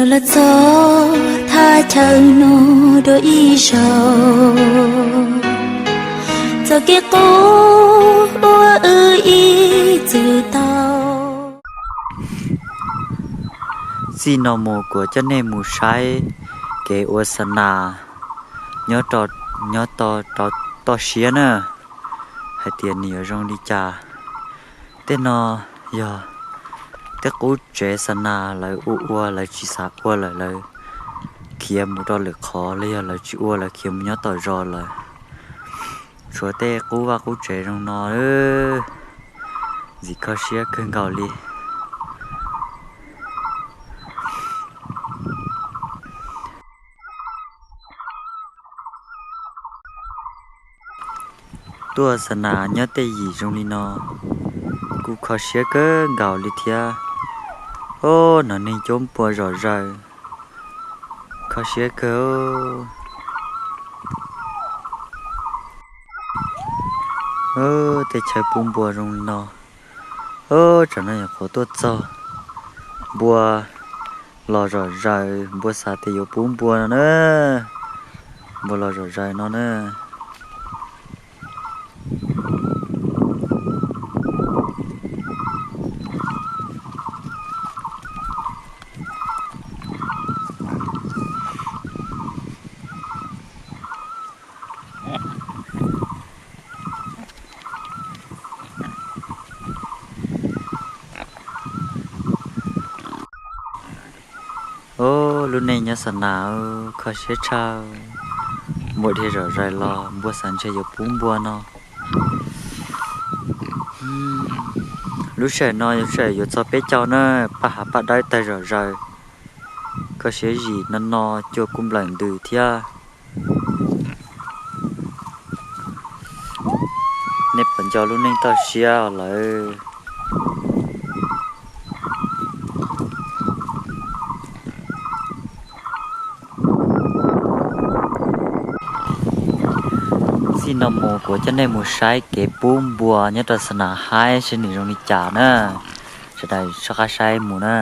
Los txog thaj chaw no dua ib zaug, txoj kev qub uas wb ib txwm tau. Txij no mus kuv coj nej mus saib kev ua xa nas nyob, nyob toj siab na, hais tias nws yuav zoo li cas. Tej no yog tej qub tsev xa nas lawv ua ua lawv tsis xav ua lawm, lawv khiav mus rau lwm qhov los yog lawv tsis ua lawv khiav mus nyob tom zos lawm. Tshuav tej qub vaj qub tsev zoo no, ntxim kho siab kawg nkaus li. Tuaj xa nas nyob tej yim zoo li no kuj kho siab kawg nkaus li thiab. Ob, hnov neeg cuab npua zom zaws, kho siab kawg. Tej chaw pub npua zoo li no. Ob, tsam no nyuam qhuav tuaj txog, npua los zom zaws, npua xav tias yuav pub npua no na. Npua los zom zaws no na. Ob, lub neej nyob xa nas kho siab tshaj. Npua dhia zom zaws los npua xav ntshe yuav pub npua no. Lub sij hawm no lub sij hawm yuav txog peb caug na, paj hav paj dawb tawg zom zaws. Kho siab zim no no, cua kuj nplawm ntws thiab. Nej puas nco lub neej toj siab lawm? Txij no mus kuv coj nej mus saib kev pub npua nyob rau xa nas haib seb nws zoo li cas na. Sawv daws soj qab saib mus na.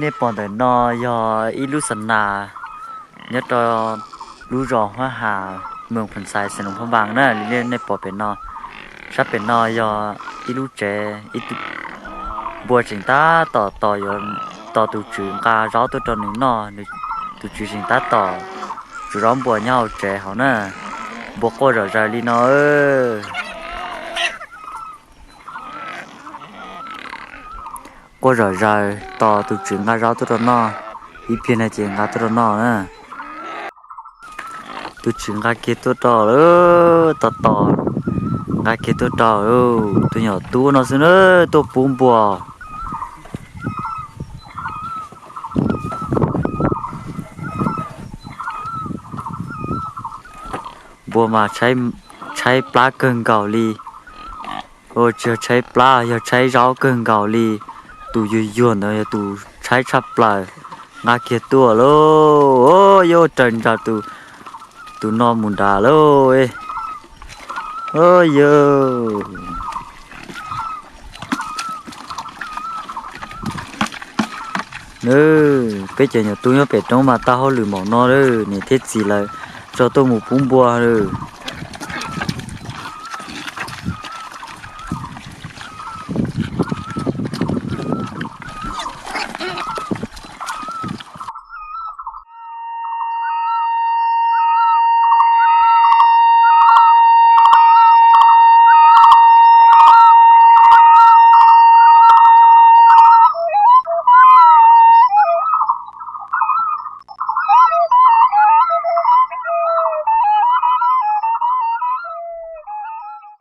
Nej pom ntawm no yog ib lub xa nas nyob rau lub zos Huab Has, moos Phoos Xais, xeev Luas Phab Npaas na. Li nej pom pem no, sab pem no yog ib lub tsev, ib tug npua tseem tab tom tos yuav, tos tus tswv nqa zaub tuaj rau nws noj. Tus tswv tseem tab tom tsuav zaub npua nyob hauv tsev hauv na. Npua quaj zom zaws li no. Quaj zom zaws tos tus tswv nqa zaub tuaj rau noj. Ib pliag no ces nqa tuaj rau noj na. Tus tswv nqa kiag tuaj rau lawm, tos tos, nqa kiag tuaj rau. Tus nyuam tub no xwb na, tuaj pub npua. Npua mas tshaib plab kawg nkaus li. Tsis yog tshaib plab, yog tshaib zaub kawg nkaus li. Tus yuag yuag ntawd yog tus tshaib tshaj plaws. Nqa kiag tuaj lauj, yuav raws nraim tus no mus nrad lauj. Peb cov nyuam tub nyob pem roob mas tau hauj lwm npaum no, niam thiab txiv lawv tso tuaj mus pub npua lawm.